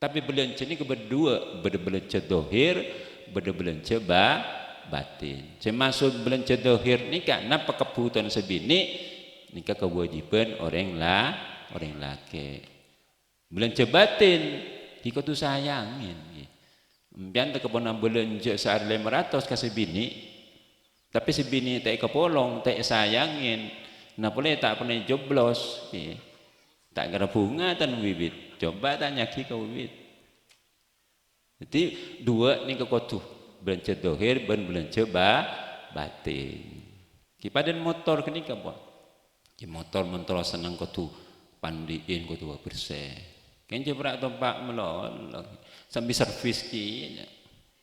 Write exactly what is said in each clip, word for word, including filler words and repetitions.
Tapè bâlânjhâ nèka bâdâ duwâ', bâdâ bâlânjhâ dhâhir, bâdâ bâlânjhâ ba-, batin. Sè maksod bâlânjhâ dhâhir nèka napa kabhutowan sè binè', nèka kawâjibhân orèng la-, orèng lakè'. Bâlânjhâ batin, ghi kodhu sayangè, ghi. Empèyan ta' kabhuna bâlânjhâ saarè lèma ratos ka sè binè', tapè sè binè' ta' èkapolong, ta' èsayangè, na polè ta' pernah joblos, ghi. Ta' kèra bhunga tan wiwit. Coba tanya'aghi ka wiwit. Dhâddhi, duwâ' nèka kodhu, bâlânjhâ dhâhir bân bâlânjhâ ba-, batin. Ghi padâna motor ghânèka, pon. Ghi motor mon terro senneng kodhu pandi'in, kodhu bersè. Kèng jhâ' pèra' tompa' malolo, sambi servis kèya.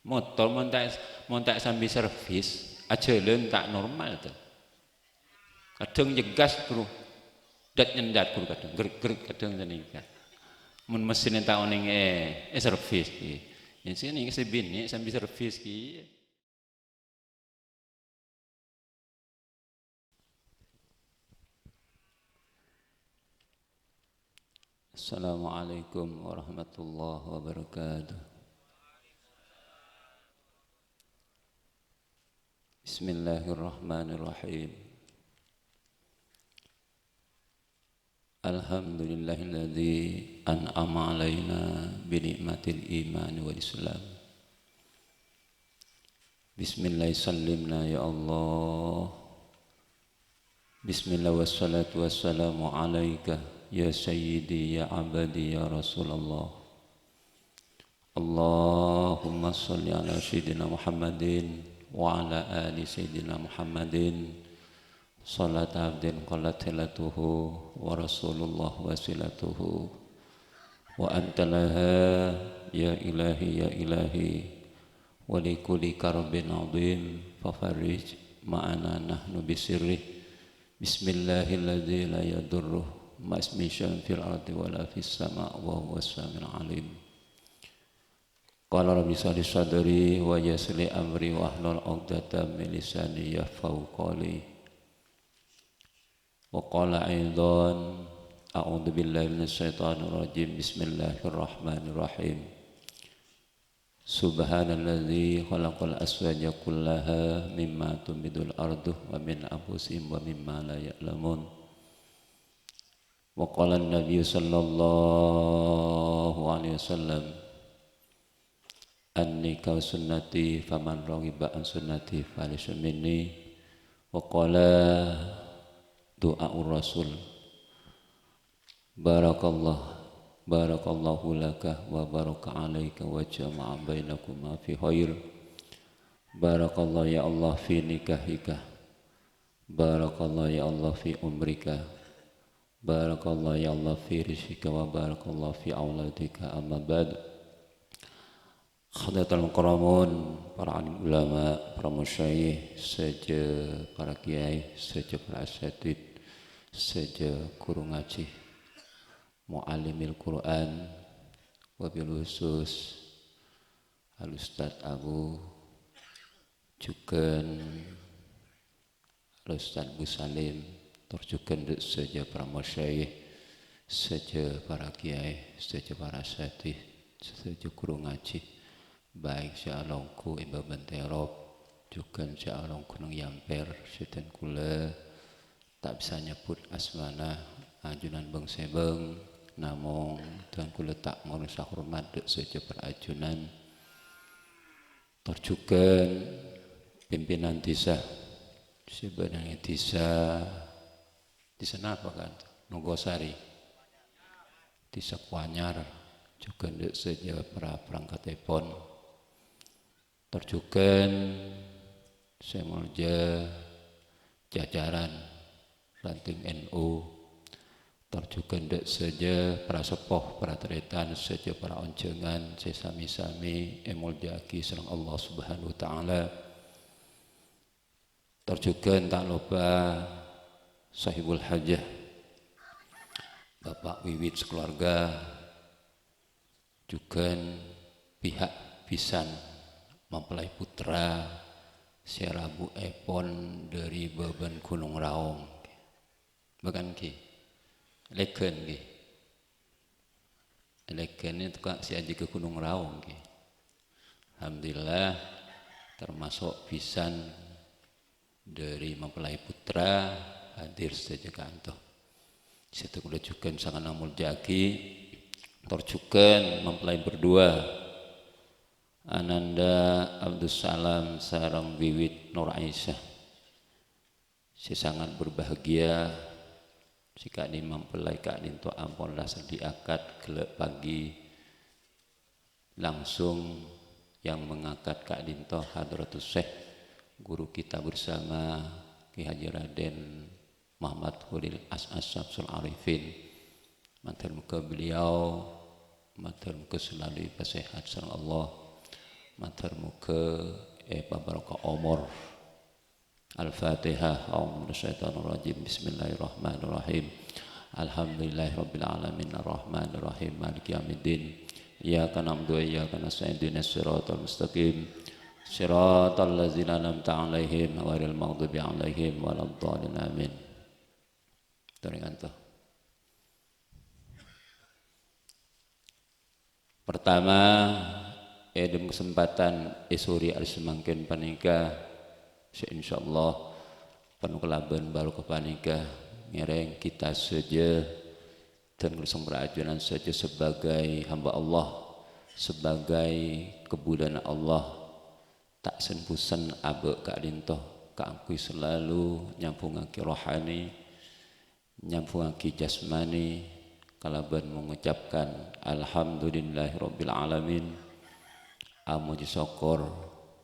Motor mon ta', mon ta' sambi servis, ajhâlân ta' normal, to. Kadhâng nyegas, Bro. Dat-nyendat, Bro, kadhâng. Grek-grek, kadhâng sanèka. Mon mesinna ta' onèng, eh, eh, servis, ghi. Yâ, sè nèka sè binè' sambi servis, ghi. Assalamualaikum warahmatullahi wabarakatuh. Bismillahirrahmanirrahim. Alhamdulillahilladzi an'ama 'alaina bi ni'matil imani wal islam. Bismillah sallimna ya Allah. Bismillah wassalatu wassalamu 'alaika ya sayyidi ya abadi ya Rasulullah. Allahumma shalli 'ala sayyidina Muhammadin wa 'ala ali sayyidina Muhammadin. Shalata abdin qalat hilatuhu wa Rasulullah wasilatuhu. Wa anta laha ya ilahi ya ilahi. Wa li kulli karbin 'azim fafarrij ma'ana nahnu bisirrih. Bismillahilladzi la yadurru ma'asmihi syai'un fil ardi wa la fis sama' wa huwas sami'ul 'alim. Qala rabbi shrah li sadri wa yassir li amri wahlul 'uqdatam min lisani yafqahu qawli. Wa qala aidan, a'udzu billahi minasy syaithanir rajim. Bismillahirrahmanirrahim. Subhanalladzi khalaqal azwaja kullaha mimma tunbitul ardu wa min anfusihim wa mimma la ya'lamun. Wa qala an-nabiyyu sallallahu alaihi wasallam, "An-nikahu sunnati, faman raghiba an sunnati falaysa minni." Wa qala du'a'ur rasul, "Barakallah, barakallahu laka wa baraka alaika wa jama'a bainakuma fi khair. Barakallah ya Allah fi nikahika. Barakallah ya Allah fi umrika. Barakallah ya Allah fi rizqika wa barakallah fi auladika, amma ba'd." Hadratal mukarramun, para alim ulama, para masyayikh, sadhâjâ para kiai, sadhâjâ para asatidz, sadhâjâ ghuru ngajhi, muallimil Qur'an, wabil khusus Al Ustadz Abu, jhughân Al Ustadz Bu Salim, tor jhughân dâ' sadhâjâ para masyayikh, sadhâjâ para kiai, sadhâjâ para asatidz, sadhâjâ ghuru ngajhi, baik sè alongghu è Baban Terop, jhughân sè alongghu neng Yampèr, sè dân kaulâ ta' bisa nyebbhut asmana, ajunan bâng-sèbâng, namong dân kaulâ ta' ngonosa hormat dâ' sadhâjâ para ajunan. Tor jhughân pimpinan dhisa sè bâdâ è dhisa, dhisa napa, kan? Nogosari. Dhisa Kuanyar, jhughân dâ' sadhâjâ para parangkattèpon. Tor jhughân sè molja jajaran ranting N U, tor jhughân dâ' sadhâjâ para seppo, para tarètan, sadhâjâ para onjhângan sè sami-sami èmolja'aghi sareng Allah Subhanahu wa Ta'ala. Tor jhughân ta' loppa Sahibul Hajah, Bapa' Wiwit sakaluarga, jhughân pihak bhisan mempelai putra sè rabuèpon dâri Baban Gunung Raung. Bâkân ghi, lèghân ghi. Èlèghâna tukang sè ajâgâ Gunung Raung, ghi. Alhamdulillah, termasuk bhisan dâri mempelai putra hadir sadhâjâ ka'dinto. Sè kaulâ jhughân sanget amolja'aghi, tor jhughân mempelai berdua, Ananda Abdussalam sareng Wiwit Nur Aisyah. Sè sanget berbahagia, sè ka'dinto mempelai ka'dinto ampon la sèddhi akad ghellâ' pagi. Langsung yang mengakad ka'dinto Hadratus Syekh, guru kita bersama, Ki Haji Raden Muhammad Kholil As-, As-, Syamsul Arifin. Mator moghâ beliau, mator moghâ selalu èpasehat sareng Allah. Mator moghâ èpabarokah omor. Al-Fatihah. A'udzu minasyaitonir rajim. Bismillahirrahmanirrahim. Alhamdulillahirabbil alamin, arrahmanirrahim, maliki yaumiddin. Iyyaka na'budu wa iyyaka nasta'in. Ihdinas siratal mustaqim. Siratal ladzina an'amta 'alaihim ghairil maghdubi 'alaihim waladdallin. Amin. Tor ka'dinto. Pertama, è dâlem kasempadhân è sore arè samangkèn panèka, sè insyaallah penuh kalabân barokah panèka, ngèrèng kita sadhâjâ dan kalangsung parajhunan sadhâjâ sebagai hamba Allah, sebagai kabulâna Allah, ta' sen-bhusen abâ' ka'dinto kaangghuy salalu nyambhungngaghi rohani, nyambhungngaghi jasmani kalabân mengucapkan alhamdulillahirabbil alamin, amojhi sokkor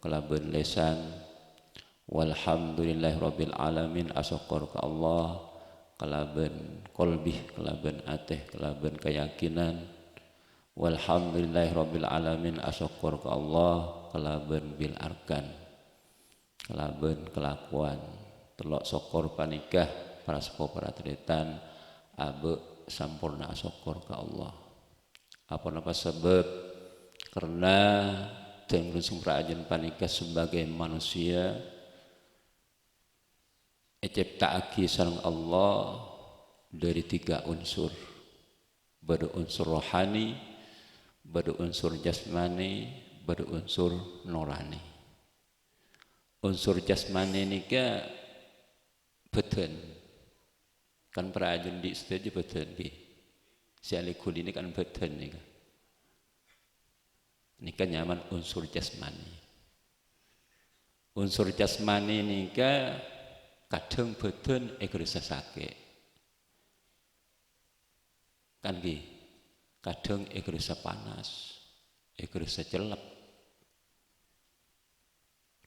kalabân lèsan, walhamdulillahirabbil alamin, asokkor ka Allah kalabân kolbi, kalabân atè, kalabân kayakinan, walhamdulillahirabbil alamin, asokkor ka Allah kalabân bil arkan. Kalabân kalakowan tello' sokkor panèka, para seppo, para tarètan, abâ' samporna asokkor ka Allah. Aponapa sabâb? Karna dhân-, dhân-, sumrajân panèka sebagai manusia ècèpta'aghi sareng Allah dâri tiga unsur. Bâdâ unsur rohani, bâdâ unsur jasmani, bâdâ unsur norani. Unsur jasmani nèka bhâdhân. Kan parajhunan andi' sadhâjâ bhâdhân, ghi. Sè alèghuli nèka kan bhâdhân nèka. Nèka nyamana unsur jasmani. Unsur jasmani nèka kadhâng bhâdhân èkarassa sakè'. Kan ghi, kadhâng èkarassa panas, èkarassa cellep.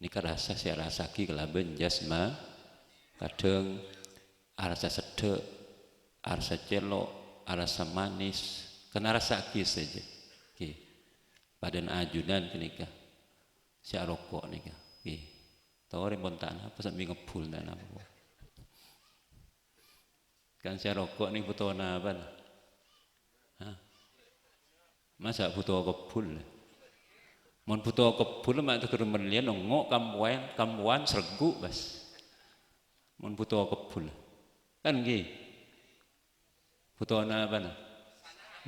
Nèka rassa sè èrassaghi kalabân jasma-, kadhâng arassa seddhâ', arassa cèlo', arassa manis, kan èrassaghi sadhâjâ. Ghi. Padâna ajunan ghânèka. Sè aroko' nèka. Ghi. Torè mon ta' napa sambi ngebbhul ta' napa. Kan sè aroko' nèng bhuto napa? Hah? Masa' bhuto kebbhul? Mon bhuto kebbhul, ma' teggher mellèyan, engo' kampowan, kampowan sergu', bas. Mon bhuto kebbhul. Kan ngghi? Bhuto napa, nah?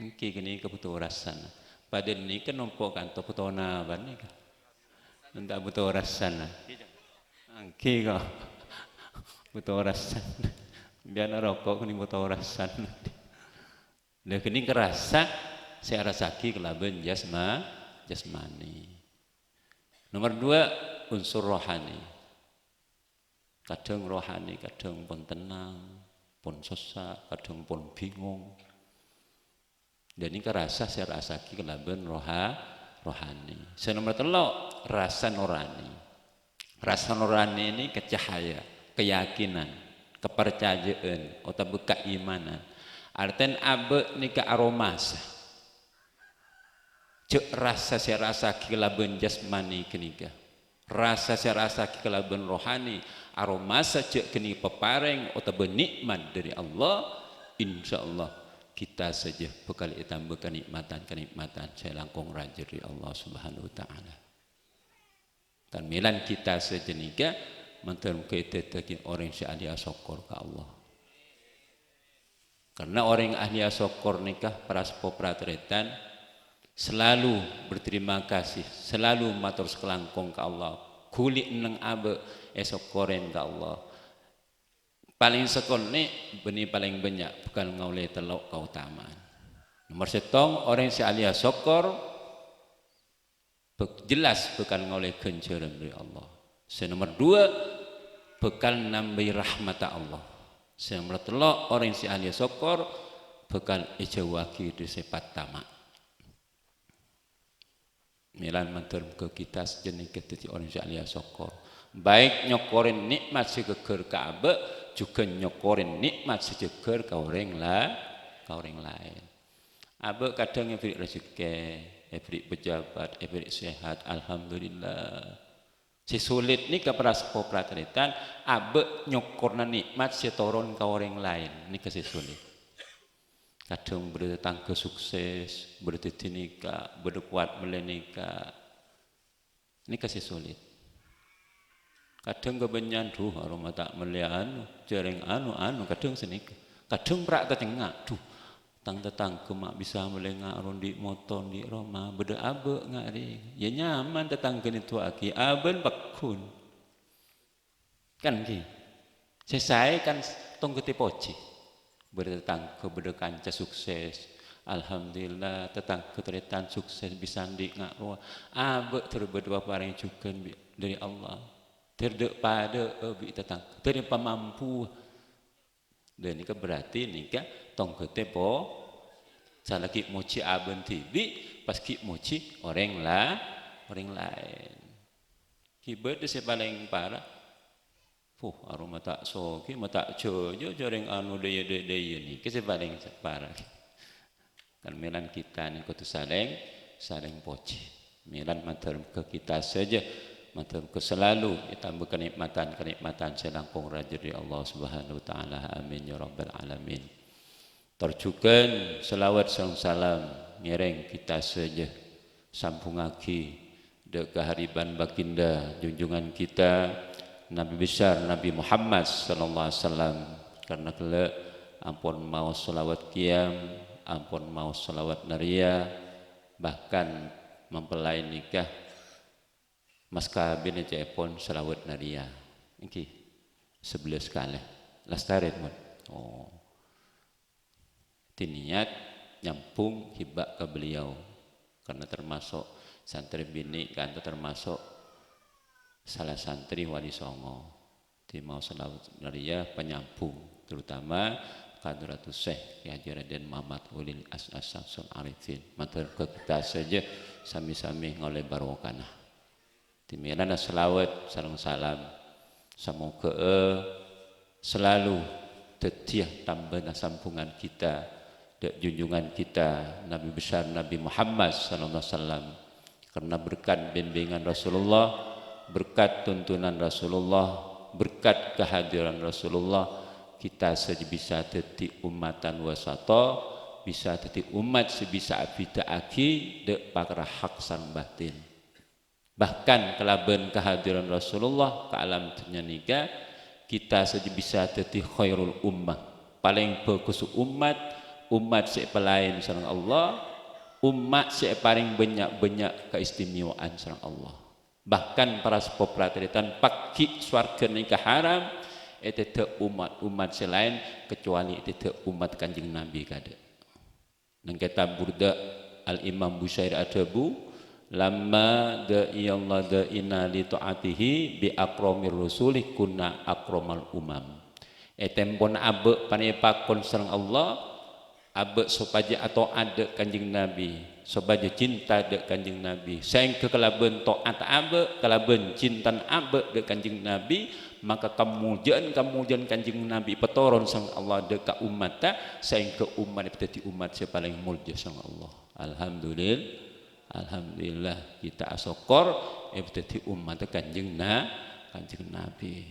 Ngghi, ghânèka bhuto rassana. Padâ nèka nompo' kanto bhuto napa nèka? Enta' bhuto rassana. Ngghi, kok. Bhuto rassana. Biyan roko' ghânèka bhuto rassana. Lah, ghânèka rassa sè èrassaghi kalabân jasma-, jasmani. Nomor dua, unsur rohani. Kadhâng rohani, kadhâng pon tennang, pon sossa, kadhâng pon bingung. Ghânèka rassa sè èrassaghi kalabân roha-, rohani. Sè nomor tello', rassa norani. Rassa norani nèka cahaya, keyakinan, kaparcajâ'ân, otabâ kaimanan. Artèna abâ' nèka aromasa. Jhâ' rassa sè èrassaghi kalabân jasmani ghânèka. Rassa sè èrassaghi kalabân rohani, aromasa jhâ' ghânèka paparèng otabâ nè'mat dâri Allah, insyaallah kita sadhâjâ bhâkal ètambâ kanè'matan-kanè'matan sè langkong rajâ dâri Allah Subhanahu wa Ta'ala. Kan mèlan kita sadhâjâ nèka mandhâr moghâ èdhâddhiyâghi orèng sè ahli asokkor ka Allah. Karna orèng ahli asokkor nèka para seppo para tarètan, Selalu berterima kasih, selalu mator sakalangkong ka Allah. Ghuli enneng abâ' èsokkorè ka Allah. Palèng sakonè' bânnè palèng bânnya' bhâkal ngaollè tello' kaotamaan. Nomor sèttong, orèng sè ahli asokkor bâk-, jelas bhâkal ngaollè ghânjhârân dâri Allah. Sè nomor dua, bhâkal nambâi rahmatta Allah. Sè nomor tello', orèng sè ahli asokkor bhâkal èjhâuwaghi dâri sèpat tama'. Mèlan mandhâr moghâ kita sadhâjâ nèka dhâddhi orèng sè ahli asokkor. Baik nyokkorè nè'mat sè ghâggâr ka abâ', jhughân nyokkorè nè'mat sè ghâggâr ka orèng la-, ka orèng laèn. Abâ' kadhâng èbhâri' rajhekkè, èbhâri' pejabat, èbhâri' sehat, alhamdulillah. Sè solit nèka para seppo para tarètan, abâ' nyokkorna nè'mat sè toron ka orèng laèn, nèka sè solit. Kadhâng bâdâ tatangghâ sukses, bâdâ dhâddhi nèka, bâdâ kowat mellè nèka. Nèka sè solit. Kadhâng kabânnya'an, "Duh, aromma ta' mellè anu, jhâreng anu, anu," kadhâng sanèka. Kadhâng pra' tacengnga', "Duh, tang tatangghâ ma' bisa mellè nga' ro andi' motor, andi' roma, bâdâ abâ' nga' rè." Yâ nyaman tatangghâna èdu'aaghi, abâ'na paggun. Kan ghi? Sè saè kan tongghâ èpojhi. Bâdâ tatangghâ, bâdâ kanca sukses. Alhamdulillah, tatangghâ tarètan sukses bisa andi' nga' rowa. Abâ' ter bâdâ paparèng jhughân bi-, dâri Allah. Ter dâ'-padâ'â bi' tatangghâ. Ter pamampuwâ. Dâ' nèka berarti nèka tongghâ èpo-, salaghi mojhi abâ'na dhibi', pas ghi' mojhi orèng la-, orèng laèn. Ghi' bâdâ sè palèng para'. Puh, aromma ta' soghi, ma' ta' jhâjâ, jhâreng anu dâ' iyâ, dâ' iyâ nèka sè palèng para'. Kan mèlan kita nèka kodhu salèng, salèng pojhi. Mèlan mandhâr moghâ kita sadhâjâ, mandhâr moghâ selalu ètambâ kanè'matan-kanè'matan sè langkong rajâ dâri Allah Subhanahu wa Ta'ala. Amin ya rabbal alamin. Tor jhughân shalawat sareng salam ngèrèng kita sadhâjâ sambhungngaghi dâ' kahariban baginda junjungan kita, Nabi besar Nabi Muhammad sallallahu alaihi wasallam. Karna ghellâ' ampon maos shalawat qiyam, ampon maos shalawat nariyah, bahkan mempelai nikah mas kawin ca'èpon shalawat nariyah. Èngghi, sabellâs kalè. Lastarè, mon. Oh. Diniat nyambhung ghibâ' ka beliau, karna termasuk santrè binè' ka'dinto termasuk sala santrè Wali Songo. Dhi maos shalawat nariyah panyambhung, terutama Hadratus Syekh Kiai Haji Raden Muhammad Ulil As'as Syamsul Arifin. Mandhâr moghâ kita sadhâjâ sami-sami ngaollè barokana. Dhi mèlana shalawat sareng salam. Samoghâ'â selalu dhâddhiyâ tambâna sambhungan kita dâ' junjungan kita Nabi besar Nabi Muhammad sallallahu alaihi wasallam. Karna berkat bimbingan Rasulullah, berkat tuntunan Rasulullah, berkat kehadiran Rasulullah, kita sadhâjâ bisa dhâddhi ummatan wasata, bisa dhâddhi ommat sè bisa abhidhâ'aghi dâ' parkara hak sareng batil. Bahkan kalabân kahadiran Rasulullah ka alam dhunnya nèka, kita sadhâjâ bisa dhâddhi khairul ummah, palèng bhâghus ommat, ommat sè èpalaèn sareng Allah, ommat sè èparèng bânnya'-bânnya' kaistimewaan sareng Allah. Bahkan para seppo para tarètan, pagghi' sowarghâ nèka haram ètèdhâ' ommat-ommat sè laèn, kecuali ètèdhâ' ommat Kanjeng Nabi kaadâ'. Neng kètab Burda, Al-Imam Busyair adhâbu, "Lamma da'iyallah da'ina li ta'atihi bi akramir rusuli kunna akramal umam." È tempona abâ' panèpakon sareng Allah, abâ' sopajâ ato'at dâ' Kanjeng Nabi, sopajâ cinta dâ' Kanjeng Nabi. Saèngghâ kalabân to'atta abâ', kalabân cintana abâ' dâ' Kanjeng Nabi, maka kamoljâ'ân-kamoljâ'ân Kanjeng Nabi èpatoron sareng Allah dâ' ka ommatta, saèngghâ ommat èpadhâddhi ommat sè palèng moljâ sareng Allah. Alhamdulil-, alhamdulillah, kita asokkor èpadhâddhi ommatta Kanjeng Na-, Kanjeng Nabi.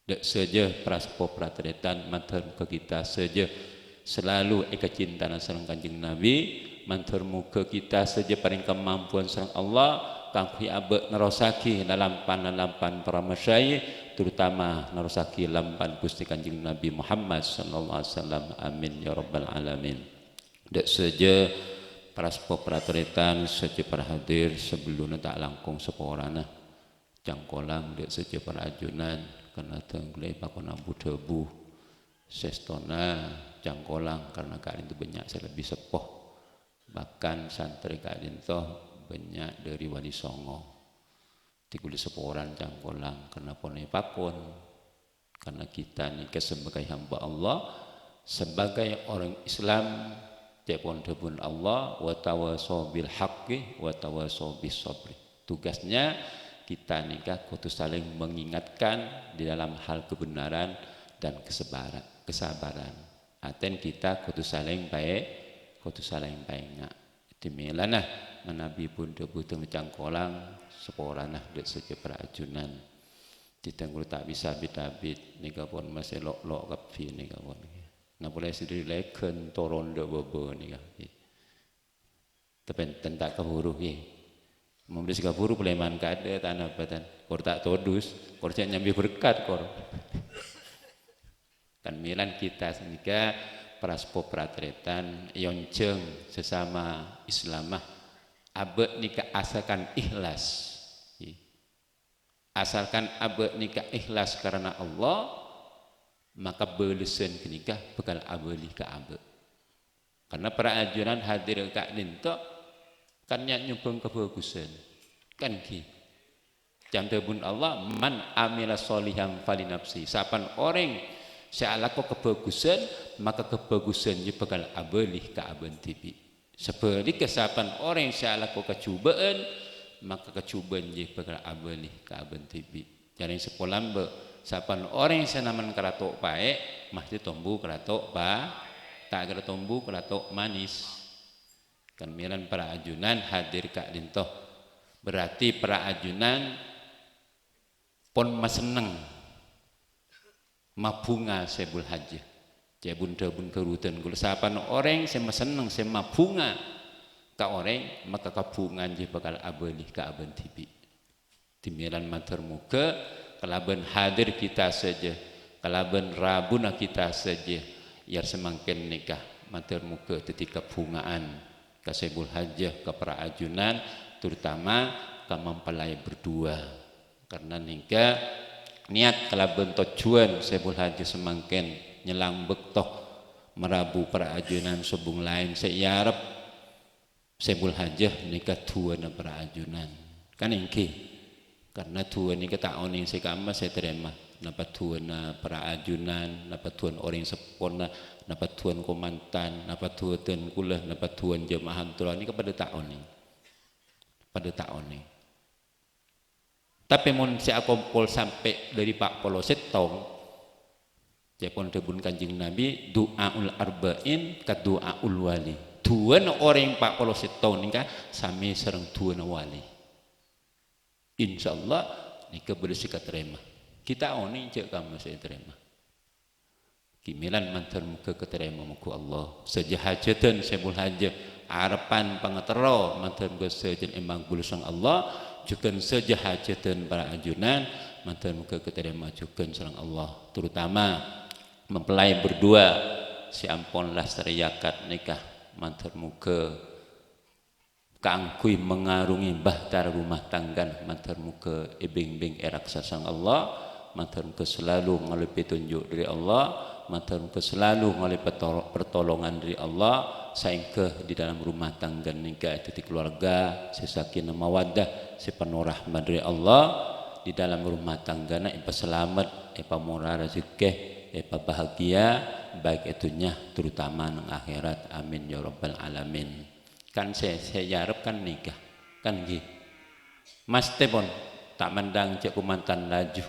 Dâ' sadhâjâ para seppo para tarètan, mandhâr moghâ kita sadhâjâ salalu èkacintana sareng Kanjeng Nabi, mandhâr moghâ kita sadhâjâ parèng kamampowan sareng Allah kaangghuy abâ' nerrossaghi lalampan-lalampan para masyayikh, terutama nerrossaghi lampan Ghustè Kanjeng Nabi Muhammad sallallahu alaihi wasallam. Amin ya rabbal alamin. Dâ' sadhâjâ Paraspo parataretan sadhâjâ para hadir, sabellunna ta' langkong saporana. Cangkolang dâ' sadhâjâ para ajunan, karna dhânggla èpakon abu-dhâbu. Sèstona cangkolang karna ka'dinto bânnya' sè lebbi seppo. Bahkan santrè ka'dinto bânnya' dâri Wali Songo. Dhâgghâl saporana cangkolang karna pon èpakon. Karna kita nèka sebagai hamba Allah, sebagai orang Islam, ca'èpon dhâbuna Allah, "Wa tawasau bil haqqi, wa tawasau bis sabri." Tugasnya kita nèka kodhu saling mengingatkan di dalam hal kebenaran dan kesebara-, kesabaran. Artèna kita kodhu saling paè-, kodhu saling paènga'. Dhâddhi mèlana manabi pon dhâbu teng cangkolang, saporana dâ' sadhâjâ para ajunan. Dhâddhi dhânggla ta' bisa bit-abit, nèka pon masè lo'-lo' kabbhi nèka pon. Nah, polè sè dâri lèghân toron dâ' bâbâ nèka. Tapè enten ta' kabhuru, ghi. Mon bâdâ sè kabhuru, polè man kaadâ' ta' napa, tan. Kor ta' todus, kor jhâ' nyambi berkat, kor. Kan mèlana kita sanèka paraspo parataretan, èyonjhâng sesama Islamah. Abâ' nèka asalkan ikhlas. Asalkan abâ' nèka ikhlas karana Allah, maka bâlessan ghânèka bhâkal abâli ka abâ'. Karna para ajunan hadir ka'dinto kan nya-, nyobhâng kabhâghusân. Kan ghi. Can dhâbuna Allah, "Man amila sholihan falinafsi." Sapan orèng sè alako kabhâghusân, maka kabhâghusân jiyâ bhâkal abâli ka abâ'na dhibi'. Sabhâligghâ, sapan orèng sè alako kajhubâ'ân, maka kajhubâ'ân jiyâ bhâkal abâli ka abâ'na dhibi'. Jhâreng sè polamba, sapan orèng sè namen karato' paè', mastè tombu karato' pa-, ta' kèra tombu karato' manis. Kan mèlana para ajunan hadir ka'dinto. Berarti para ajunan pon masenneng mabhunga sè bulhajjhâ. Ca'èpon dhâbuna ghârutan kaulâ, sapan orèng sè masenneng, sè mabhunga ka orèng, maka kabhungaan jiyâ bhâkal abâli ka abâ'na dhibi'. Dhâddhi mèlana mator moghâ kalabân hadir kita sadhâjâ, kalabân rabuna kita sadhâjâ, yâ samangkèn nèka mator moghâ dhâddhi kabhungaan ka sè bulhajjhâ, ka para ajunan, terutama ka mempelai berdua. Karna nèka niat kalabân tojjhuwân sè bulhajjhâ samangkèn nyèlang bâkto marabu para ajunan sobung laèn sè èarep. Sè bulhajjhâ nèka du'âna para ajunan. Kan èngghi? Karna du'â nèka ta' onèng sè kamma sè ètarèma. Napa du'âna para ajunan, napa du'âna orèng seppona, napa du'âna komantan, napa du'âna kaulâ, napa du'âna jema'ah antara nèka padâ ta' onèng. Padâ ta' onèng. Tapè mon sè akompol sampè' dâri pa' polo sèttong, ca'èpon dhâbuna Kanjeng Nabi, "Du'aul arba'in ka du'aul wali." Du'âna orèng pa' polo sèttong nèka samè sareng du'âna wali. Insyaallah, nèka bâdâ sè katarèma. Kita onèng jhâ' kamma sè ètarèma. Ghi mèlana mator moghâ katarèma moghâ Allah. Sadhâjâ hajhâdhân sè bulhajjhâ, arebbhân pangaterro mator moghâ sadhâjâna èmanggul sareng Allah, jhughân sadhâjâ hajhâdhân para ajunan mator moghâ katarèma jhughân sareng Allah. Terutama mempelai berdua sè ampon lastarè akad nikah, mator moghâ kaangghuy mangarongè bahtera rumah tangga, mator moghâ èbingbing èraksa sareng Allah, mator moghâ selalu ngalèbât petunjuk dâri Allah, mator moghâ selalu ngalèbât pertol-, pertolongan dâri Allah, saèngghâ di dalam rumah tangga nèka dhâddhi keluarga sè sakinah mawaddah, sè penuh rahmat dâri Allah, di dalam rumah tanggana èpasalamet, èpamora rejhekkè, èpabahagia, baik è dhunnya, terutama neng akhèrat. Amin ya rabbal alamin. Kan sè, sè èarep kan nikah, kan ngghi. Mastè pon, ta' mandhâng jhâ' kamantan laju,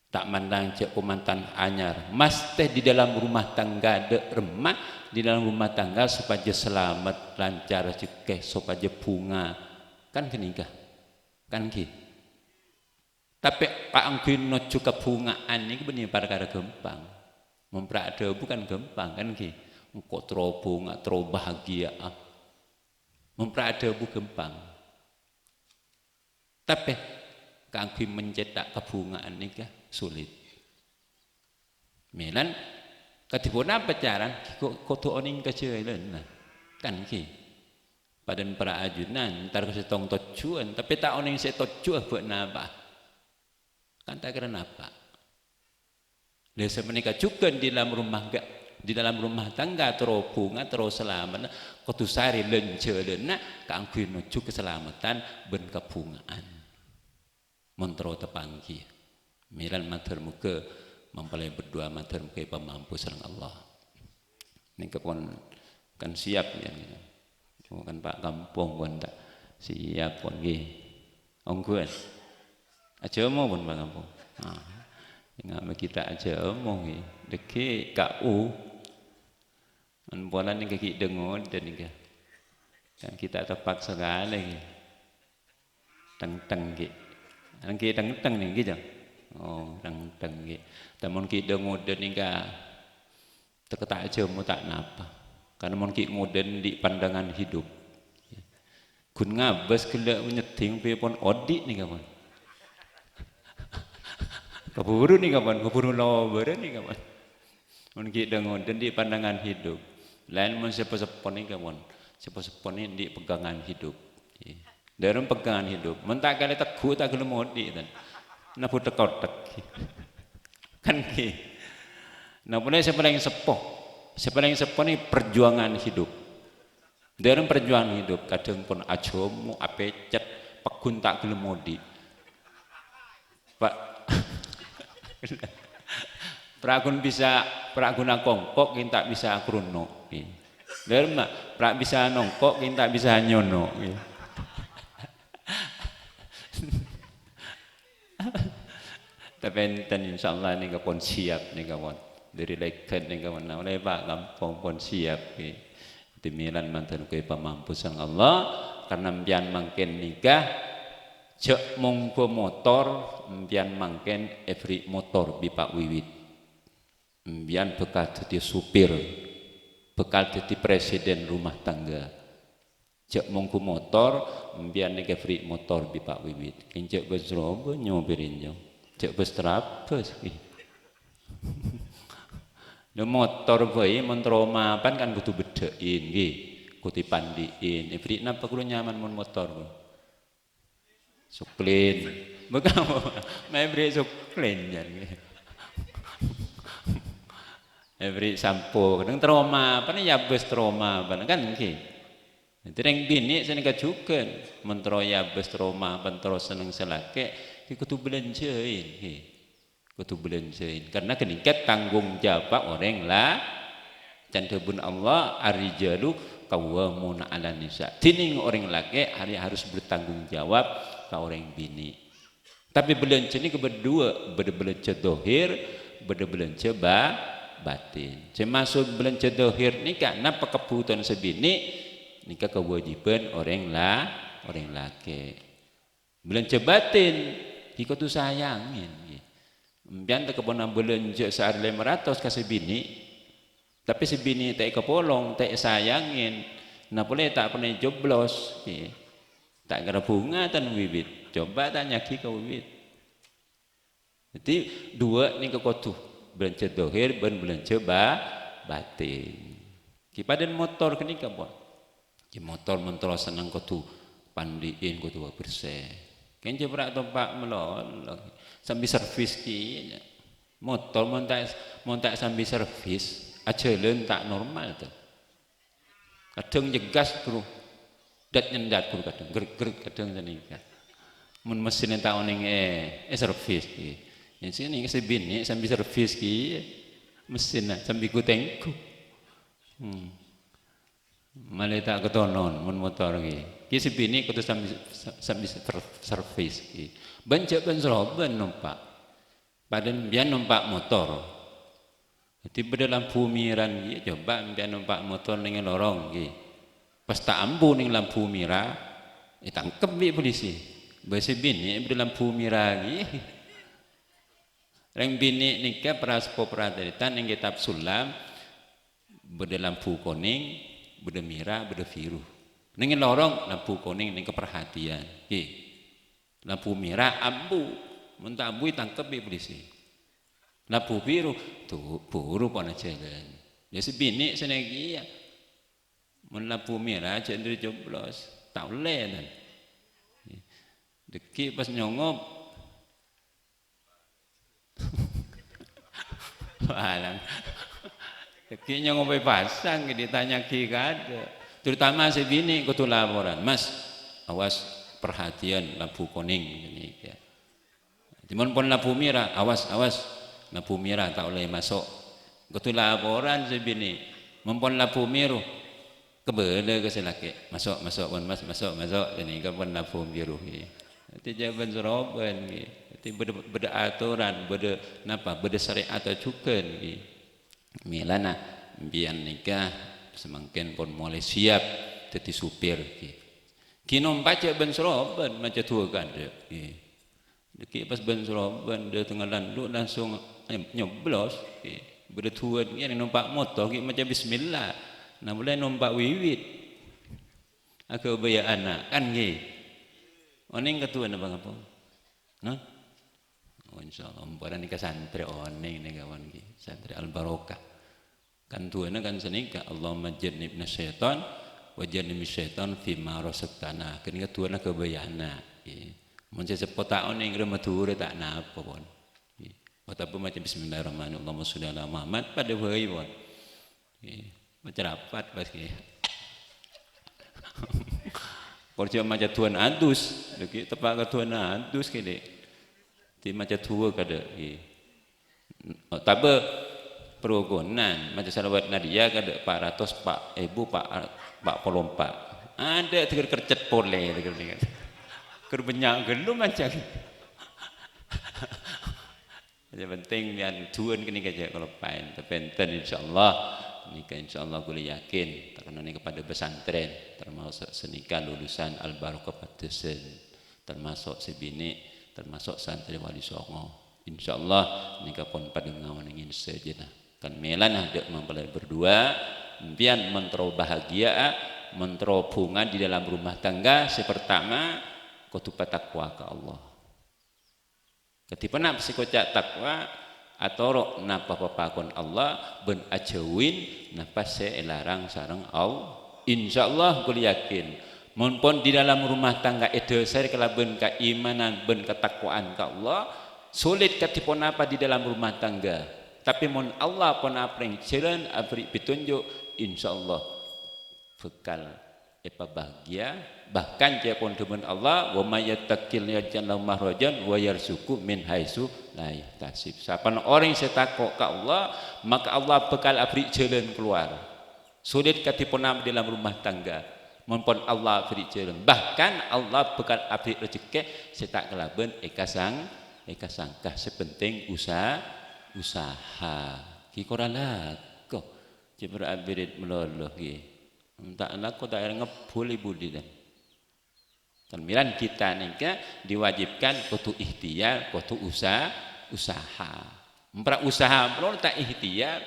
ta' mandhâng jhâ' kamantan anyar. Mastè di dalam rumah tangga dâ' remma, di dalam rumah tangga sopajâ salamet, lancar rejhekkè, sopajâ bhunga. Kan ghânèka, kan ngghi. Tapè kaangghuy nojjhu kabhunga'an nèka bânnè parkara ghâmpang. Mon pra' dhâbu kan ghâmpang, kan ngghi? Engko' terro bhunga, terro bahagia. Mon pra' dhâbu ghâmpang. Tapè kaangghuy mencètak kabhunga'an nèka sulit. Mèlana, kadhi ponapa carana? Ko-, kodhu onèng ka jhâlânna. Kan ngghi? Padâna para ajunan, entar ka sèttong tojjhuwân, tapè ta' onèng sè tojjhuwân bâ' napa. Kan ta' kèra napa. Lah, sapanèka jhughân di dalam rumah ga-, di dalam rumah tangga, terro bhunga, terro salamet, kodhu sarè lan-jhâlânna kaangghuy nojjhu kasalameddhân bân kabhunga'an. Mon terro tapangghi. Mèlana mator moghâ mempelai berdoa mator moghâ èpamampu sareng Allah. Nèka pon kan siap ya. Oh, kan Pak Kampung pon ta' siap pon ngghi. Ongghuwân. Ajhâmo pon Pak Kampung. Ah, ngambâ kita ajhâmo ngghi. Dâgghi' K U. Mon polana nèka ghi' dâ-ngodâ nèka. Kan kita terpaksa kalè ngghi. Teng-teng ghi'. Ngghi teng-teng nèka, Jang? Oh, teng-teng ghi'. Tamon ghi' dâ-ngodâ nèka. Teka ta' ajhâmo ta' napa. Karna mon ghi' ngodâ andi' pandangan hidup. Ghun ngabâs ghellâ' nyèddhing pè pon odi' nèka pon. Kabhuru nèka pon, kabhuru lobârâ nèka pon. Mon ghi' dâ-ngodâ andi' pandangan hidup. Laèn mon sè po-seppo nèka pon. Sè po-seppo nè andi' pegangan hidup. Dârem pegangan hidup. Mon ta' kalè tegghu' ta' ghellem odi', tan. Nabu thek-kothek. Kan ghi. Nah, polè sè palèng seppo. Sè palèng seppo nè perjuangan hidup. Dârem perjuangan hidup, kadhâng pon ajhâmo, apècet, pagghun ta' ghellem odi'. Pa-, pra ghun bisa, pra ghun akongko', ghi' ta' bisa akrono'. Dârem, pra bisa nongko', ghi' ta' bisa nyono'. Tapè enten, insyaallah nèka pon siap nèka pon. Dâri lèghât nèka pon. Nah, olè Pak Kampung pon siap, ghi. Timilan mantan kue pamampusan Allah, karena empiyan mangkèn nèka jhâ' mongghu motor, empiyan mangkèn èberri' motor bi' Pak Wiwit. Empiyan bhâkal dhâddhi supir, bhâkal dhâddhi presiden rumah tangga. Jhâ' mongghu motor, empiyan nèka èberri' motor bi' Pak Wiwit. Kèng jhâ' bâs roba nyopèrè, jhâ' bâs trabâs. Lha, motor bhâi mon terro mapan kan kodhu beddhâ'in, ngghi. Kodhu èpandi'in. Èberri' napa ghulâ nyaman mon motor? Suklin. Bâkal, ma' èberri' suklin, jhân, ngghi. Èberri' sampo. Kadhâng terro mapan, yâ bâs terro mapan, kan, ngghi. Dhâddhi rèng binè' sanèka jhughân. Mon terro yâ bâs terro mapan, terro senneng sè lakè', ghi kodhu bâlânjhâin, ngghi. Kodhu bâlânjhâin. Karena ghânèka tanggung jawab orèng la-, can dhâbuna Allah, "Ar-rijalu qawwamuna 'alan nisa." Dhinèng orèng lakè' hari harus bertanggung jawab ka orèng binè'. Tapè bâlânjhâ nèka bâdâ duwâ', bâdâ bâlânjhâ dhohir, bâdâ bâlânjhâ ba-, batin. Sè maksod bâlânjhâ dhohir nèka napa kabhutowan sè binè', nèka kawâjibhân orèng la-, orèng lakè'. Bâlânjhâ batin, ghi kodhu sayangè, ghi. Empiyan ta' kabhuna bâlânjhâ saarè lèma ratos ka sè binè', tapè sè binè' ta' èkapolong, ta' èsayangè, na polè ta' pernah joblos, ghi. Ta' kèra bhunga tan Wiwit, coba tanya'aghi ka Wiwit. Dhâddhi, duwâ' nèka kodhu, bâlânjhâ dhohir bân bâlânjhâ ba-, batin. Ghi padâna motor ghânèka, pon. Ghi motor mon terro senneng kodhu pandi'in, kodhu bersè. Kèng jhâ' pra' tompa' malolo. Sambi servis kèya. Motor mon ta', mon ta' sambi servis, ajhâlân ta' normal, to. Kadhâng jhegghâs, Bro. Dat-nyendat, Bro, kadhâng. Grek-grek, kadhâng sanèka. Mon mesinna ta' onèng, eh, eh, servis, ghi. Yâ, sè nèka sè binè' sambi servis, ghi. Mesinna sambi gu-tènggu. Hmm. Malè ta' katonon, mon motor, ghi. Ghi sè binè' kodhu sambi, sambi ser-, servis, ghi. Bân jhâ' bân-srobân nompa'. Padâna empiyan nompa' motor. Dhâddhi bâdâ lampu mèrah, ghi, coba empiyan nompa' motor neng lorong, ghi. Pas ta' ambu neng lampu mèrah, ètangkep bi' polisi. Bâ sè binè' bâdâ lampu mèrah, ghi. Rèng binè' nèka para seppo para tarètan neng kètab Sulam, bâdâ lampu konèng, bâdâ mèrah, bâdâ biru. Neng lorong lampu konèng neng kaparhatèyan, ghi. Lampu mèrah ambu, mon ta' ambu ètangkep bi' polisi. Lampu biru, tu-, buru pon ajhâlân. Yâ sè binè' sanèka kèya. Mon lampu mèra, jhâ' dhâri coblos. Ta' ollè, tan. Dhâggi' pas nyongop. Walang. Dhâggi' nyongop pasang, ditanya'aghi kaadâ'. Terutama sè binè' kodhu laporan. "Mas, awas, perhatian, lampu konèng." Ghânèka. Mon pon lampu mèra, "Awas, awas, lampu mèra, ta' ollè maso'." Kodhu laporan sè binè'. Mon pon lampu mèro, kabâlâ ka sè lakè', "Maso', maso', pon, Mas, maso', maso'." Ghânèka pon lampu mèro, ghi. Dhâddhi jhâ' bân-soroban, ghi. Dhâddhi bâdâ, bâdâ atoran, bâdâ napa? Bâdâ syariat jhughân, ghi. Mèlana, empèyan nèka samangkèn pon molaè siap dhâddhi supir, ghi. Ghi nompa' jhâ' bân-soroban, maca du'a kaadâ', ghi. Dhâggi' pas bân-soroban, dâtengnga landu' langsung, eh, nyoblos, ghi. Bâdâ duwân, ghi, nompa' motor, ghi, maca bismillah. Nah, molaè nompa' wiwit. Aghâbâyâ ana', kan, ghi. Onèng ka duwân apa ngapa? Nah? Oh, insyaallah, omporan nèka santrè onèng nèka, kawan, ghi. Santrè Al-Barokah. Kan du'ana kan sanèka, "Allahumma jannibna syaitan wa jannibis syaitan fima razaqtana." Kan nèka du'ana kabâjâna. Ngghi. Mon sè seppo ta' onèng rè Madhurâ ta' napa, pon. Ngghi. Otabâ maca bismillahirrahmanirrahim, "Allahumma sholli ala Muhammad," padâ bhâi, pon. Ngghi. Maca rapat pas, ngghi. Kor jhâ' maca du'ana adus, lagi teppa' ka du'ana adus kènè'. Di maca du'a kadâ', ngghi. Otabâ perukunan, maca shalawat Nadia kadâ' pa' ratos, pa' èbu, pa', pa' polo empa'. Adâ' dhâgâr kercet polè, dhâgâr nèka. Ghâr bânnya' ghâllu maca. Sè penting, yan du'an kènè' jhâ' kaloppaèn. Tapè enten, insyaallah. Nèka, insyaallah, ghulâ yakin. Karena nèka padâ pesantren, termasuk sanèka lulusan Al-Barokah Paddhâsân. Termasuk sè binè', termasuk santrè Wali Songo. Insyaallah, nèka pon padâ ngaonèngè sadhâjâna. Kan mèlana dâ' mempelai berdua, empèyan mon terro bahagia, mon terro bhunga di dalam rumah tangga, sè pertama, kodhu patakwa ka Allah. Kadhi ponapa sè èkoca' takwa? Atoro' napa papakon Allah bân ajhâuwin napa sè èlarang sareng Allah. Insyaallah, ghulâ yakin, mon pon di dalam rumah tangga èdhâsarè kalabân kaimanan bân katakwaan ka Allah, sulit kadhi ponapa di dalam rumah tangga. Tapè mon Allah pon aparèng jhâlân, aberri' petunjuk, insyaallah bhâkal èpabahagia, bahkan ca'èpon dhâbuna Allah, "Wa may yattaqillaha yaj'al lahu makhrajan wa yarzuqhu min haitsu la yahtasib." Sapana orèng sè tako' ka Allah, maka Allah bhâkal aberri' jhâlân kalowar. Sulit kadhi ponapa di dalam rumah tangga, mon pon Allah aberri' jhâlân. Bahkan Allah bhâkal aberri' rejekkè sè ta' kalabân èkasang-, èkasangka. Sè penting usa-, usaha. Ghi kor alako. Jhâ' bârâ' abirit malolo, ghi. Ta' alako ta' èrèng ngebbhul è budi, tan. Kan mèlana kita nèka diwajibkan kodhu ikhtiar, kodhu usa-, usaha. Ampara usaha malolo ta' ikhtiar,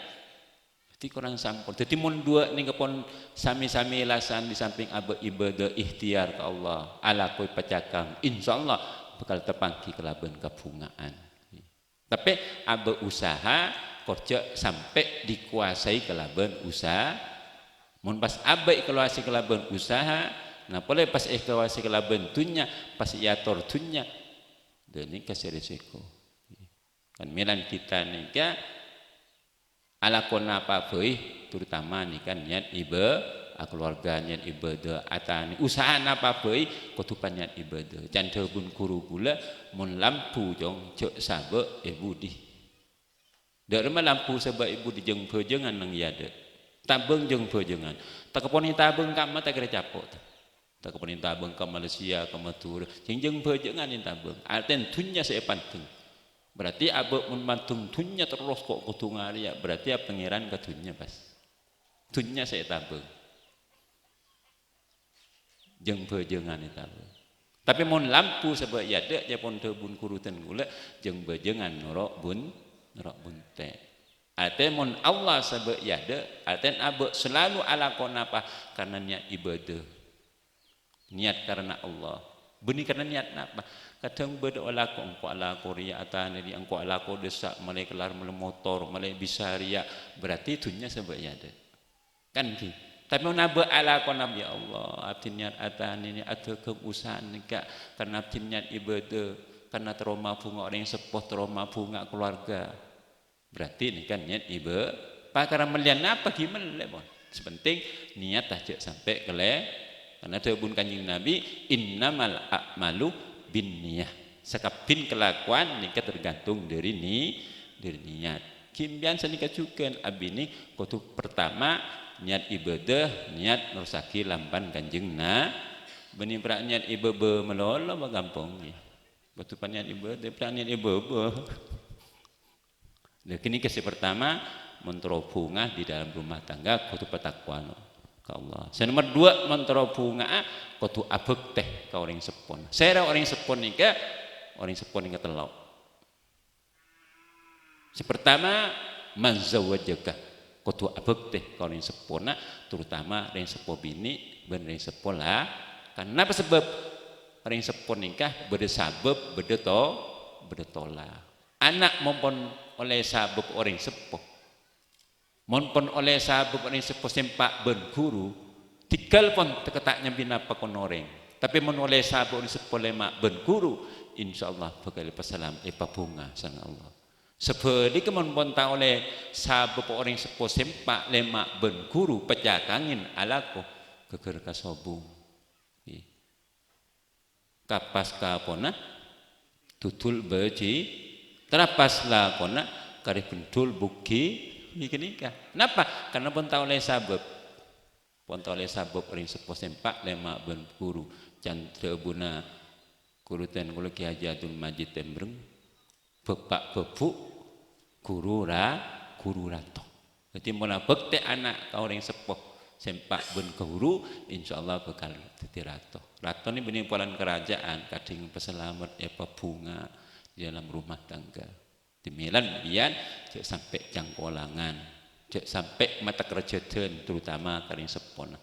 dhâddhi korang sampon. Dhâddhi mon duwâ' nèka pon sami-sami lasan di samping abâ' ibâdâ ikhtiar ka Allah, alako èpacakang, insyaallah bhâkal tapangghi kalabân kabhunga'an. Tapè abâ' usaha, kor jhâ' sampè' dikuasai kalabân usaha. Mon pas abâ' èkalowarè kalabân usaha, na polè pas èkalowarè kalabân dhunnya, pas èator dhunnya, ghânèka sè resiko. Kan mèlana kita nèka alako napa bhâi, terutama nèka niat ibâ-, a, keluarga niat ibâdâ, atanè, usaha napa bhâi kodhu paniat ibâdâ. Can dhâbuna ghuru ghulâ, "Mon lampu, Cong, jhâ' sabâ' è budi." Dâ' remma lampu sabâ' è budi, jâng-bhâjângan neng è adâ'. Tabâng jâng-bhâjângan. Takapon ètabâng ka'emma ta' kèra capo', ta'? Takapon ètabâng ka Malaysia, ka Madhurâ. Jâng-, jâng-bhâjângan ètabâng. Artèna dhunnya sè èpandeng. Berarti abâ' mon mandeng dhunnya terros ko-, kodhu ngarèya, berarti a, Pangèran ka dhunnya pas. Dhunnya sè ètabâng. Jâng-bhâjângan ètabâng. Tapè mon lampu sabâ' è adâ', ca'èpon dhâbuna ghuru dân ghulâ, jâng-bhâjângan noro' bun-, noro' bunte'. Artèna mon Allah sabâ' è adâ', artèna abâ' salalu alako napa karna niat ibâdâ. Niat karna Allah. Bânnè karna niat napa? Kadhâng bâdâ alako, engko' alako rèya atanè rèya, engko' alako dissa', malè kellar mellè motor, malè bisa rèya, berarti dhunnya sabâ' è adâ'. Kan ghi? Tapè mon abâ' alakona, "Ya Allah, abdhi niat atanè nè, adhâghâng usaha nèka, karna abdhi niat ibadah, karna terro mabhunga orèng seppo, terro mabhunga keluarga." Berarti nèka niat iba-, pakara mellèyan napa ghi mellè, pon. Sè pentèng niat ajâ' sampè' kalè-, karna dhâbuna Kanjeng Nabi, "Innamal a'malu binniyah." Sakabbhina kalakowan nèka tergantung dhâri ni-, dhâri niat. Ghi empèyan sanèka jhughân, abinè kodhu pertama niat ibadah, niat nerrossaghi lampan Kanjeng Na-, bânnè pra' niat ibadah malolo, apa ghâmpang, ya. Kodhu paniat ibadah, pra' niat ibadah. Lha, ghânèka sè pertama, mon terro bhunga di dalam rumah tangga, kodhu patakwa ka Allah. Sè nomer duwâ', mon terro bhunga, kodhu abhâktè ka orèng seppona. Sèra orèng seppo nèka, orèng seppo nèka tello'. Sè pertama, man zawwajaka, kodhu abhâktè ka orèng seppona, terutama orèng seppo binè' bân orèng seppo la-, karna apa sebab orèng seppo nèka bâdâ sabâb, bâdâ to-, bâdâ tola'. Ana' mon pon ollè sabâb orèng seppo. Mon pon ollè sabâb orèng seppo sè empa' bân ghuru, dhigghâl pon tèkka ta' nyambi napa kon orèng. Tapè mon ollè sabâb orèng seppo lèma' bân ghuru, insyaallah bhâkal èpasalamet, èpabhunga sareng Allah. Sabhâligghâ mon pon ta' ollè sabâb orèng seppo sè empa' lèma' bân ghuru, pècakangèn alako ghâghâr kasobung. Kapas kapona, dudul bâji, trapas lakona, karè bendul bughi, nèka-nèka. Napa? Karna pon ta' ollè sabâb. Pon ta' ollè sabâb orèng seppo sè empa' lèma' bân ghuru. Can dhâbuna ghuru tèn kaulâ Kè Haji Abdul Majid Tembreng. Bapa' bhâbhu', ghuru ra-, ghuru rato. Dhâddhi, mon abhâktè ana' ka orèng seppo, sè empa' bân ghuru, insyaallah bhâkal dhâddhi rato. Rato nè bânnè polana karaja'an, kadhâng èpasalamet, èpabhunga di dalam rumah tangga. Dhâddhi, mèlana empèyan jhâ' sampè' cangkolangan, jhâ' sampè' mata karjhâdhân, terutama ka orèng seppona.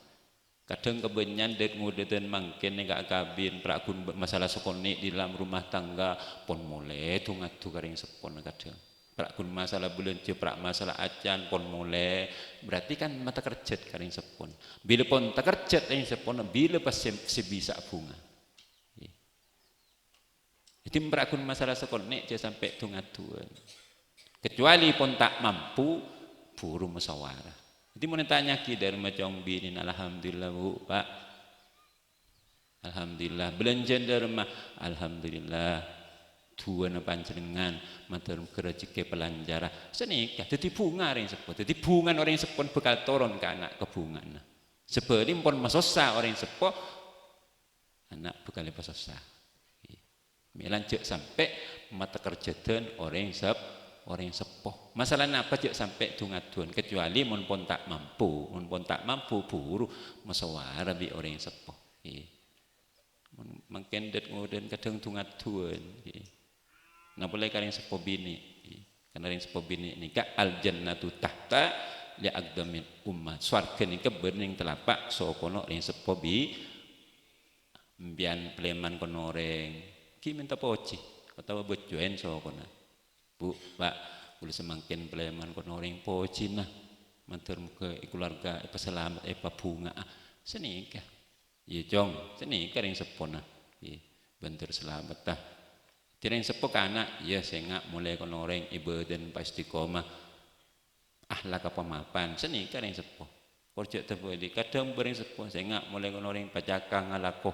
Kadhâng kabânnya'an dât-ngodâdhân mangkèn nèka akabin, pra' ghun masalah sakonè' di dalam rumah tangga, pon molè du-ngadu ka rèng seppona kadhâng. Pra' ghun masalah bâlânjhâ, pra' masalah acan, pon molè. Berarti kan mata kerjhât ka rèng seppona. Bilâ pon takerjhât rèng seppona, bilâ pas sè, sè bisa bhunga. Dhâddhi, mon pra' ghun masalah sakonè', jhâ' sampè' du-ngaduwân. Kecuali pon ta' mampu, buru musyawarah. Dhâddhi, mon ètanya'aghi dârâmma cong binèna, "Alhamdulillah, Bu, Pak. Alhamdulillah." Bâlânjhâna dârâmma, "Alhamdulillah. Du'ana panjhennengngan, mandhâr moghâ rajhekkè palancara." Sanèka, dhâddhi bhunga rèng seppo. Dhâddhi bhungana orèng seppona bhâkal toron ka ana' kabhungana. Sabâli' pon masossa orèng seppo, ana' bhâkal èpasossa. Mèlana jhâ' sampè' mata kerjhâdhân orèng sep-, orèng seppo. Masalana apa jhâ' sampè' du-ngaduwân, kecuali mon pon ta' mampu. Mon pon ta' mampu, buru musyawarah bi' orèng seppo. Mon mangkèn dât-ngodâdhân kadhâng du-ngaduwân. Napa polè ka rèng seppo binè'. Karna rèng seppo binè' nèka al jannatu tahta li aqdamil ummah. Sowarghâ nèka bâdâ neng telapa' sokona rèng seppo bi-, Empèyan palèman kon orèng, ghi' mènta pojhi, otabâ bâjjhuwân sokona. "Bu, Pak, kaulâ samangkèn palèman kon orèng pojhina. Mandhâr moghâ è kalowarga èpasalamet, èpabhunga'a." Sanèka. "Iyâ, Cong, sanèka rèng seppona. Iyâ, bân ter salametta." Dhâddhi rèng seppo kana', "Iyâ, sènga' molè kon orèng, è bâdân pas istiqomah." Akhlak pamapan, sanèka rèng seppo. Kor jhâ' tabâli', kadhâng bâreng seppo, sènga' molè kon orèng pacakang alako.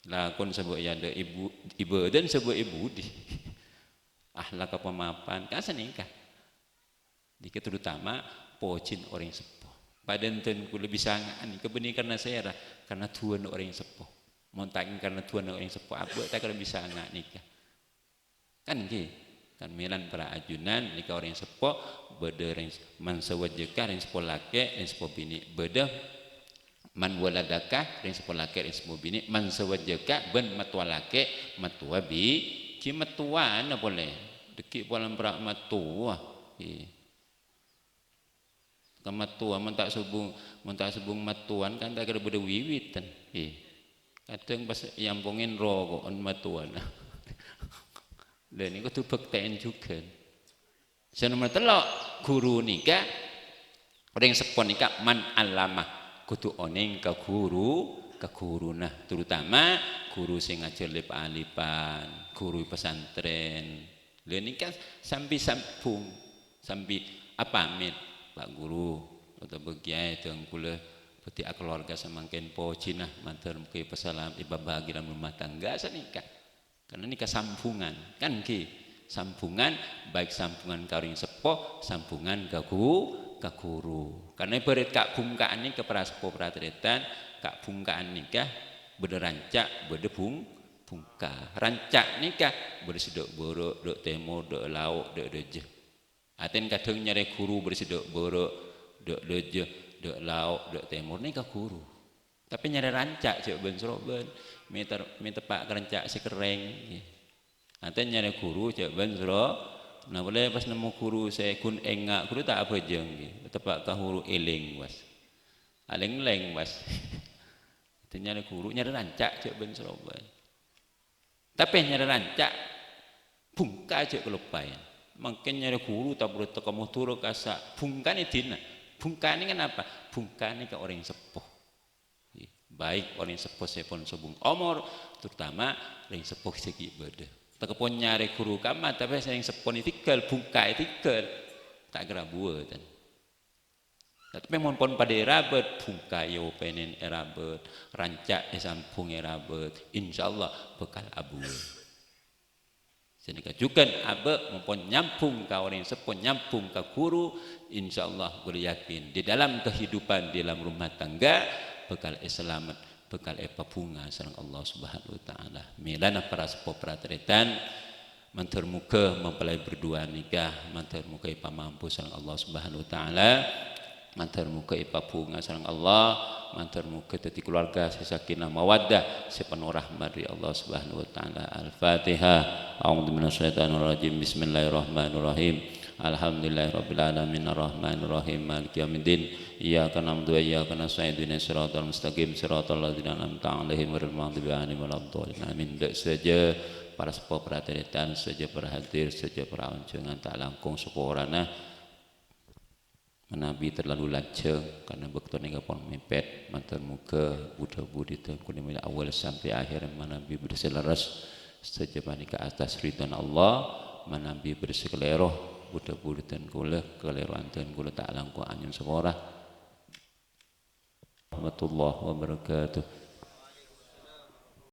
Lakon sabâ' è adâ' ibu, è bâdân sabâ' è budi. Akhlak pamapan, kan sanèka. Nèka terutama pojhina orèng seppo. Padâ enten kaulâ bisa nga-, nèka bânnè karna sèra, karna du'ana orèng seppo. Mon ta' karna du'ana orèng seppo, abâ' ta' kèra bisa nga-, nèka. Kan ngghi, kan mèlana para ajunan nèka orèng seppo, bâdâ rèng s-, man zawwajaka, rèng seppo lakè', rèng seppo binè', bâdâ man waladaka, rèng seppo lakè', rèng seppo binè', man zawwajaka, bân mattowa lakè', mattowa bi-, ghi mattowana polè. Dhâggi' polana para' mattowa. Ghi. Ka mattowa, mon ta' sobung, mon ta' sobung mattowan kan ta' kèra bâdâ wiwitan. Ghi. Kadhâng pas èampongè roko'an mattowana. Lha, nèko kodhu bhâktè'èn jhughân. Sè nomer tello', ghuru nèka Orèng seppo nèka man allama, kodhu onèng ka ghuru, ka ghuruna, terutama ghuru sè ngajhâr lèp-alèpan, ghuru pesantren. Lha nèka sambi sambhung, sambi apamèt, "Pak Guru, otabâ Kèyaè, dhâng kaulâ bhâdhi akalowarga samangkèn pojhina, mandhâr moghâ èpasalamet, èpabâghi dâlem rumah tangga," sanèka. Karena nèka sambhungan, kan ngghi? Sambhungan, baik sambhungan ka orèng seppo, sambhungan ka ghu-, ka ghuru. Karena ibarat ka' bhungka'an nèka para seppo para tarètan, ka' bhungka'an nèka bâdâ ranca', bâdâ bhung-, bhungka. Ranca' nèka bâdâ sè dâ' bârâ', dâ' tèmor, dâ' lao', dâ' dâjâ. Atèn kadhâng nyarè ghuru bâdâ sè dâ' bârâ', dâ' dâjâ, dâ' lao', dâ' tèmor, nèka ghuru. Tapè nyarè ranca' jhâ' bân-srobân, mè ter-, mè teppa' ka ranca' sè kerrèng, ngghi. Atèn nyarè ghuru jhâ' bân-sro-, nah, polè pas nemmo ghuru sè ghun enga', ghuru ta' abhâjâng, ngghi. Teppa' ka ghuru èlèng, pas. Alèng-lèng, pas. Atèn nyarè ghuru, nyarè ranca' jhâ' bân-srobân. Tapè nyarè ranca', bhungka jhâ' kaloppaè. Mangkèn nyarè ghuru ta' parlo teka Madhurâ kassa', bhungkanè dinna'. Bhungkanè kenapa? Bhungkanè ka orèng seppo. Baik orèng seppo sè pon sobung omor, terutama orèng seppo sè ghi' bâdâ. Teka pon nyarè ghuru kamma, tapè orèng seppona ètinggal, bhungka ètinggal. Ta' kèra buwâten. Tapè mon pon padâ èrabât, bhungka èopènèn èrabât, ranca' èsambhung èrabât, insyaallah bhâkal abuwâ. Sanèka jhughân abâ' mon pon nyambhung ka orèng seppo, nyambhung ka ghuru, insyaallah ghulâ yakin di dalam kehidupan, di dalam rumah tangga bhâkal èsalamet, bhâkal èpabhunga sareng Allah Subhanahu wa Ta'ala. Mèlana para seppo para tarètan, mandhâr moghâ mempelai berdua nikah, mandhâr moghâ èpamampu sareng Allah Subhanahu wa Ta'ala, mandhâr moghâ èpabhunga sareng Allah, mandhâr moghâ dhâddhi keluarga sè sakinah mawaddah, sè penuh rahmat dhâri Allah Subhanahu wa Ta'ala. Al-Fatihah. A'udzu minasyaitonir rajim. Bismillahirrahmanirrahim. Alhamdulillahirabbil alamin, arrahmanirrahim, maliki yaumiddin. Iyyaka na'budu wa iyyaka nasta'in, ihdinas siratal mustaqim, siratal ladzina an'amta 'alaihim, ghairil maghdubi 'alaihim waladdallin. Amin. Dâ' sadhâjâ para seppo, para tarètan, sadhâjâ para hadir, sadhâjâ para onjhângan ta' langkong saporana. Manabi terlalu lanjhâng, karna bâkto nèka pon mèpèt, mandhâr moghâ bu-dhâbu dhâri dhâng kaulâ mèlè awal sampè' akhèr manabi bâdâ sè lerres. Sadhâjâ panèka atas ridhona Allah, manabi bâdâ sè kalèro, bu-dhâbu dhâri dhâng kaulâ, kalèrowan dhâng kaulâ ta' langkong anyo'on sapora. Warahmatullahi wabarakatuh.